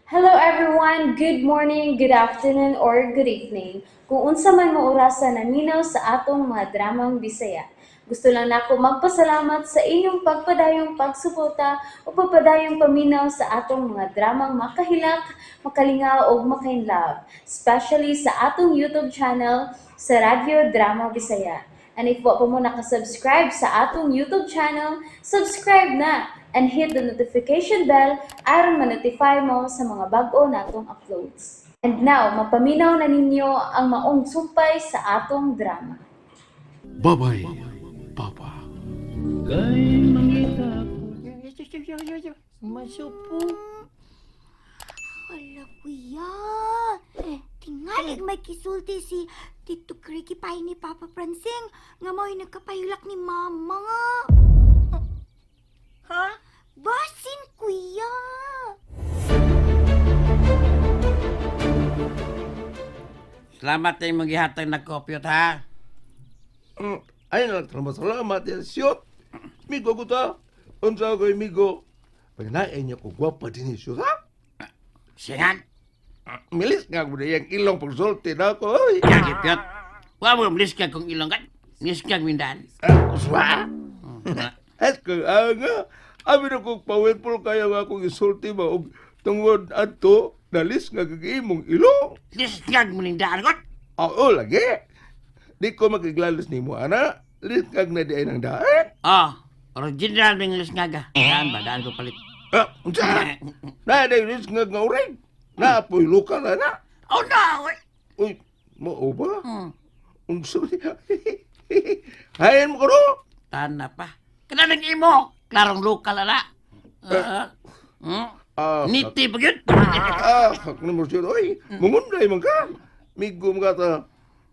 Hello everyone! Good morning, good afternoon, or good evening. Kung unsa man mo orasa naminaw sa atong mga dramang Bisaya. Gusto lang nako magpasalamat sa inyong pagpadayong pagsuporta o pagpadayong paminaw sa atong mga dramang makahilak, makalingaw ug makainlove, especially sa atong YouTube channel sa Radyo Drama Bisaya. And if wa pa mo nakasubscribe sa atong YouTube channel, subscribe na and hit the notification bell aron ma-notify mo sa mga bag-o natong uploads. And now, mapaminaw na ninyo ang maong sumpay sa atong drama. Babay, Papa. Masupo. Hala, kuya. Tingalig may kisulti si Tito Cricky pa ni Papa Francing nga mao'y nagkapahilak ni Mama. Ha? Basin, kuya. Salamat tayo magihatag na kopyot, ha? Ay na lang salamat yan siyot. Migo ko ta. Unsa ko migo. Pag naay niya ko gwapa din siya ha. Singan. Milis nga ko na yang ilong pagsulti na ako. Oy. Yagi, Piyot. Wa mo liskag kong ilong kan. Liskag mindan. Ah, uswa. Es ko anga. Abi na kong pawinpul kaya nga akong isulti ba og tungod adto nalis nga gigimong ilong. Liskag mo nindaan kot. Oo lagi. Di ko makiglalos nimo ana. Liskag na di ay nang daan. Oh, original ng liskag ah. Daan ba? Daan ko palit. Ah, unsa? Na di liskag nga uring. Na apoy lokal na. Oh no! Uy. Uy, mao ba? Unsa ni? Hayan mo karo. Tana pa. Kanang imo. Klarong lokal ala. Ah. Ah, Niti pa yun. ah, kak ni mo siya. Uy, mungunday man ka. Migo mo ka ta.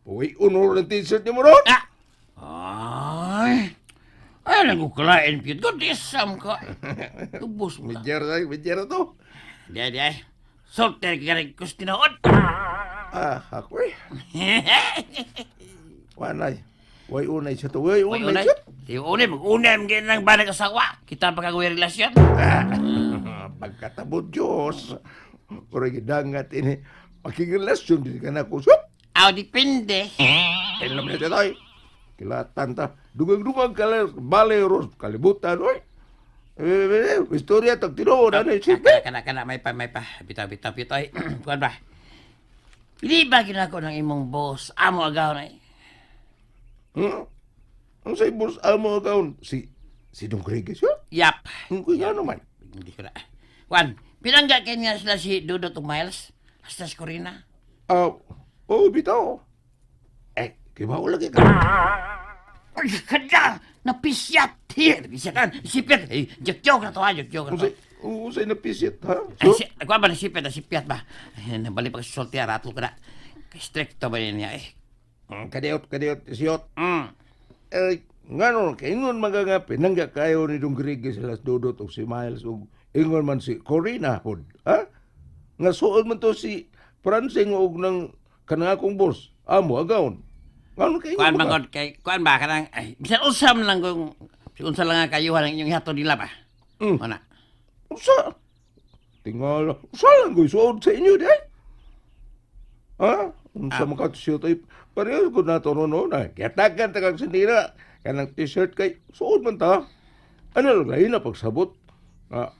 Uy, unor ng t-shirt ni mo ron. Ah. Ay. Ay, lang ko kalain, Piyot. God, isam ka. Ubos mo ka. Midyar tayo, midyar to. Di, di, ay. Solter ka rin kustinood. Ah, ako eh. Wanay. Way unay siya to. Way Uy, unay unay. siya. Di unay, mag-unay, mag ng banag asawa. Kita pa kagawin relasyon. Ah, pagkatabot Diyos. Pero gidangat ini. Makikirelasyon din ka na kusop. Aw, depende. Alam na siya tayo. Kilatan ta. Dugang-dugang ka lang. Bale, ros. Kalibutan, oy. Eh, eh, eh, istorya, tag tinuod, ano, isip, eh. Kana, kana, may pa, may pa. Bitaw, bitaw, bitaw. Ay, kuwan ba? Hindi ba ginako ng imong boss? Amo agaw na eh. Ang sa ibos amo akaon, si Dong Greg siya? Yap. Ang kuya naman. Hindi ko na. Juan, pinangga kayo nga sila si Dudot ug Miles? Hasta si Corina. Ah, oh, bitaw. Eh, kibaw lagi ka. Ay, kada! Napisyat! Here, napisyatan! Sipyat! Eh, joke-joke na to ha, joke-joke na to. Unsay, unsay napisit, ha? Ay, So, si, kuwan ba, nasipyat, nasipyat ba? Ay, nabalik pa kasi sulti, ratlo ka na. Stricto ba niya eh? Kadiot, kadiot, siyot. Eh, ngano, kay ingon mga nga, pinangga kayo ni Dong Greg sila Dudot o si Miles o ingon man si Corina pod, ha? Nga suod man to si Francing og nang kanang akong boss, amo agawon. Ngano kay Kuan ingon ba ba? god kay kuan ba kanang ay bisan usam lang kung unsa lang ang kayuhan ang inyong ihatod nila ba. Ana. Usa? Tingala, usa lang ko'y suod sa inyo di ay? Ha? Unsa man ka to siya tayo? Parehas ko na to no na. Gatagan ta kang sinira. Kanang t-shirt kay suod man ta. Ano lang lahi na pagsabot? Ah,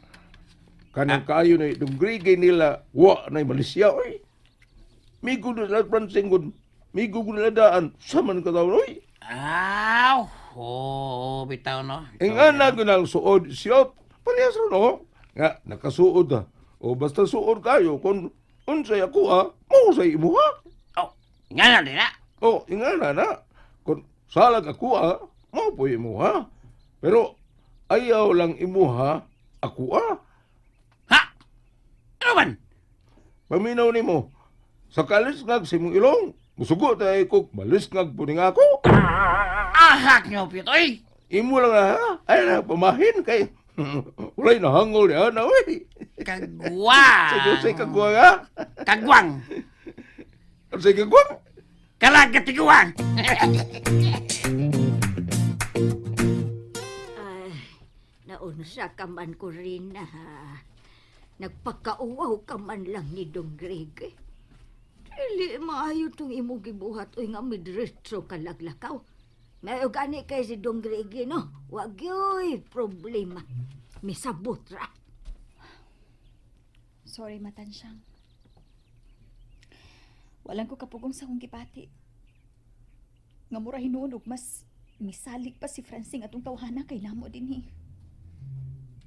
kanang kaayo na itong grigay nila, wa na Malaysia, oy. Migo na sila Francing gud. Migo gud nila daan. Sa man ka taon, oy. Aw, oh, bitaw no. Bitaw, Nga na ginang suod siya. Parehas ra no. Nga nakasuod ah. O basta suod kayo kung unsay ako ah, mao say imo ha. Oh, nga na din na. O nga na na. Kung salag ako ah, mao po imo ha. Pero ayaw lang imo ha, ako ah. Ha? Ano man? Paminaw nimo. Sa kalisngag sa imong ilong, musugo tayo ko, malisngag po ni nga ako. Ahak nyo pito oy. Imo lang na ha, ay na, pamahin kay. Walay nahangol niya na, oy. Kagwang. Sa Diyos ay kagwang ha. Kagwang. Sa kagwang. Kalagatiguang. Ay, naunsa ka man ko rin ha. Nagpakauwaw ka man lang ni Dong Greg. Eh. Dili maayo tong imong gibuhat oy nga midretso ka laglakaw. Mayo gani kay si Dong Greg eh, no. Wa gyoy problema. Misabot ra. Sorry, matansyang. Walang ko kapugong sa akong gipati. Nga mura hinuon og mas misalig pa si Francing atong tawhana kay namo dinhi.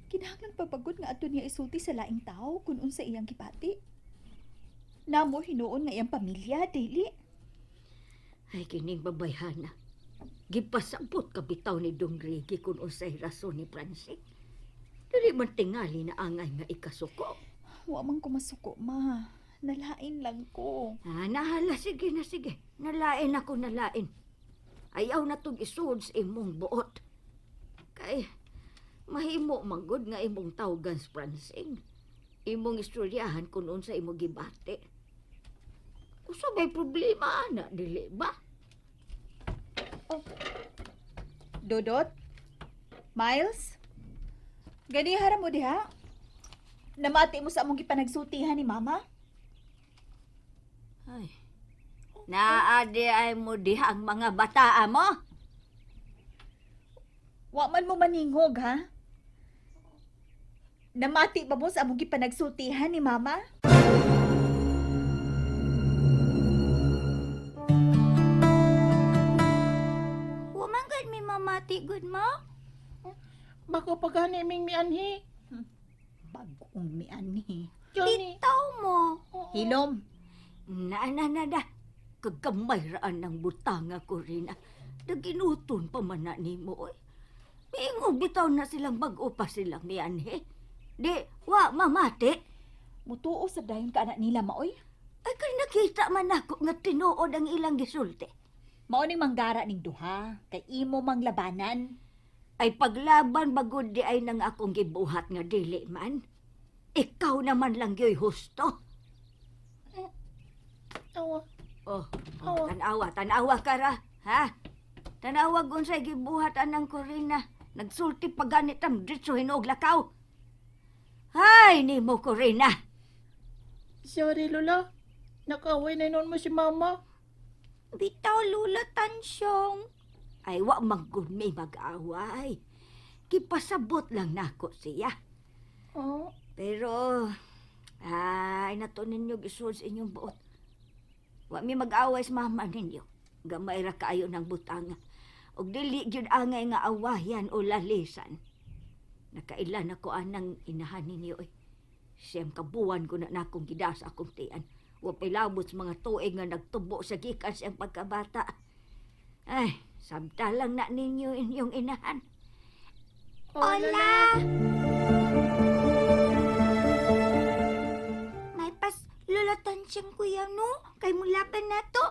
Kinahanglan papagod nga ato niya isulti sa laing tao kung unsa iyang gipati. Namo hinuon nga iyang pamilya dili. Ay kining babayhana. Gipasabot ka bitaw ni Dong Greg kung unsay rason ni Francine. Dili man tingali na angay nga ikasuko. Wa man ko masuko, ma. Nalain lang ko. Ah, nahala, sige na sige. Nalain ako, nalain. Ayaw na tong isuod sa imong buot. Kay, mahimo manggod nga imong tawgan sa Francine. Imong istoryahan kung unsa imong gibati. Usa may problema ana, dili ba? Dodot? Miles? Gani haram mo diha? Namati mo sa among gipanagsultihan ni Mama? Ay. Naadi ay mo diha ang mga bataa mo. Wa man mo maningog, ha? Namati ba mo sa among gipanagsultihan ni Mama? Wa man gud mi mamati gud ma. Bako pa gani ming mianhi. Bagong mianhi. Johnny. Bitaw mo. Hilom, Na na na na. Kagamay raan ng butanga ko rin. Naginuton pa man na nimo oy. Miingon bitaw na silang bag-o pa silang mianhi. Di, wa mamati. mutuo sa dayon ka anak nila maoy. Ay kay nakita man ako nga tinuod ang ilang gisulti. Mao ning manggara ning duha kay imo mang labanan. Ay paglaban bagod di ay nang akong gibuhat nga dili man. Ikaw naman lang yo'y husto. Awa. Oh, Awa. tanawa, tanawa ka ra, ha? Tanawa unsay gibuhat anang Corina. Nagsulti pa ganit ang diretso hinuog lakaw. Hay, nimo Corina. Sorry, Lola. Nakaaway na noon mo si Mama. Bitaw Lula Tansyong. Ay, wa manggod may mag-away. Gipasabot lang nako siya. Oh, Pero, ay, nato ninyo gisuod sa inyong buot. Wa mi mag-away sa mama ninyo. Gamay ra kaayo ng butanga. Og dili gyud angay nga awayan o lalisan. Nakailan ako anang inahan ninyo eh. Siyam kabuan ko na nakong gidas akong tian. Wa pa'y labot sa mga tuig nga nagtubo sa gikan siyang pagkabata. Ay, samta lang na ninyo inyong inahan. Hola. May pas Lola Tansyong kuya no. Kay mulaban na to.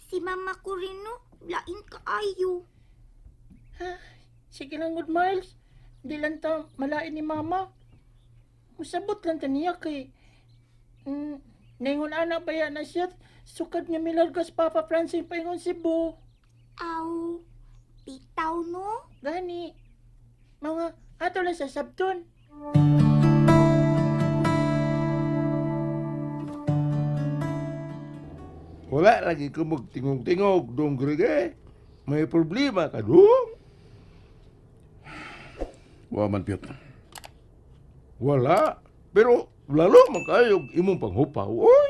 Si mama ko rin no. Lain kaayo. Sige lang, good Miles. Di lang ta malain ni Mama. Musabot lang ta niya kay... ningon ana ba yan na siya? Sukad nga milargas Papa Francine paingon Cebu. Aw. Bitaw no. Gani. Mga ato lang sa sabton. Wala lagi ko magtingog-tingog, dong Greg. May problema ka, dong. Wa man, Piot. Wala. Pero lalo man kayo imong panghupaw, oy.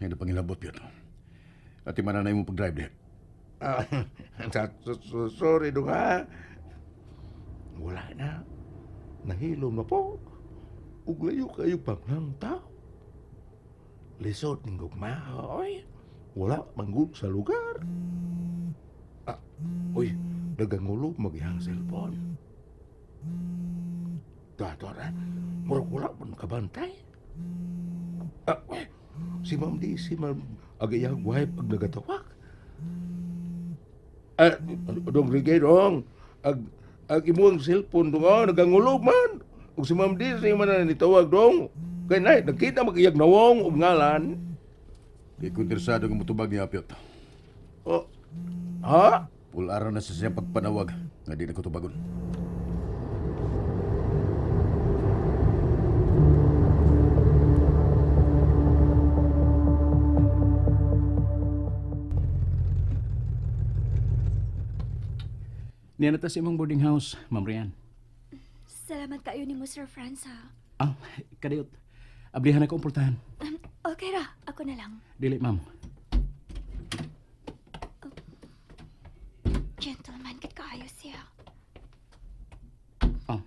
Hindi pangilabot, Piot. At imana na imong pag-drive diha. Ah, sorry dong ha. Wala na. Nahilom na po. Ug layo kayo panglantaw. Lisod ning gugma, oy. Wala manggod sa lugar. Ah, uy, nagangulo magyang cellphone. Dato na, murag wala man kabantay. Ah, uy, si Ma'am di, si Ma'am agayang wife ang nagatawag. Ah, dong Rigay dong. Ag ag imong cellphone dong oh, nagangulog man. Ug si Ma'am Dizzy man na nitawag dong. Kay nay nakita magiyag nawong ug ngalan. Di ko interesado nga motubag niya, Piot. Oh. Ha? Pularan na sa siyang pagpanawag nga di na ko tubagon. Niya na ta sa imong boarding house, Ma'am Rian. Salamat kayo nimo, Sir Franz, ha. Ah, kadiyot. Ablihan ako ang pultahan. Okay ra, ako na lang. Dili, ma'am. Gentleman, kit kaayo siya. Oh.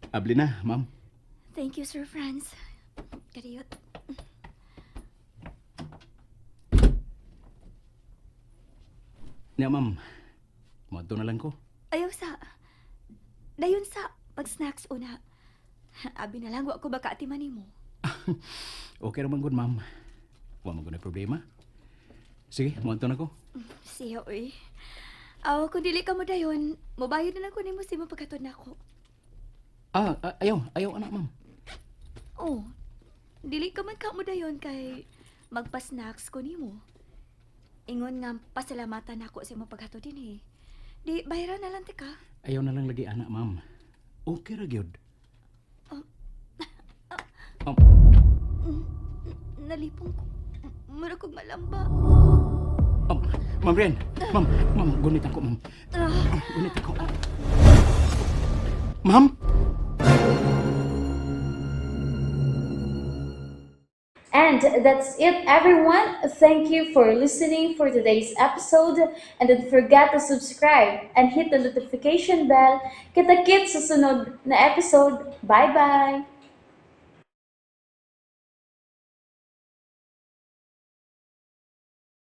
Abli na, ma'am. Thank you, Sir Franz. Kadiyot. Niya, ma'am. Moadto na lang ko. Ayaw sa. Dayon sa pag-snacks una. Abi na lang, wa ko baka atiman nimo. Okay ra man gud, ma'am. Wa man gud na problema. Sige, moadto na ko. Siya, uy. Aw, kung dili ka mo dayon, mobayad na lang ko nimo sa imong pagkatod nako. Ah, ayaw, ayaw anak, ma'am. Oh, dili ka man ka mo dayon kay magpa-snacks ko nimo. Ingon nga pasalamatan nako sa imong paghatod din eh. Di bayaran na lang tika. Ayaw na lang lagi anak, ma'am. Okay ra gyud. Nalipong ko. Mura kog malamba. Oh, ma'am Rian, ma'am, ma'am, gunit ako, ma'am. Ah, Gunit ako. Ma'am? And that's it, everyone. Thank you for listening for today's episode. And don't forget to subscribe and hit the notification bell. Kita-kits sa sunod na episode. Bye-bye!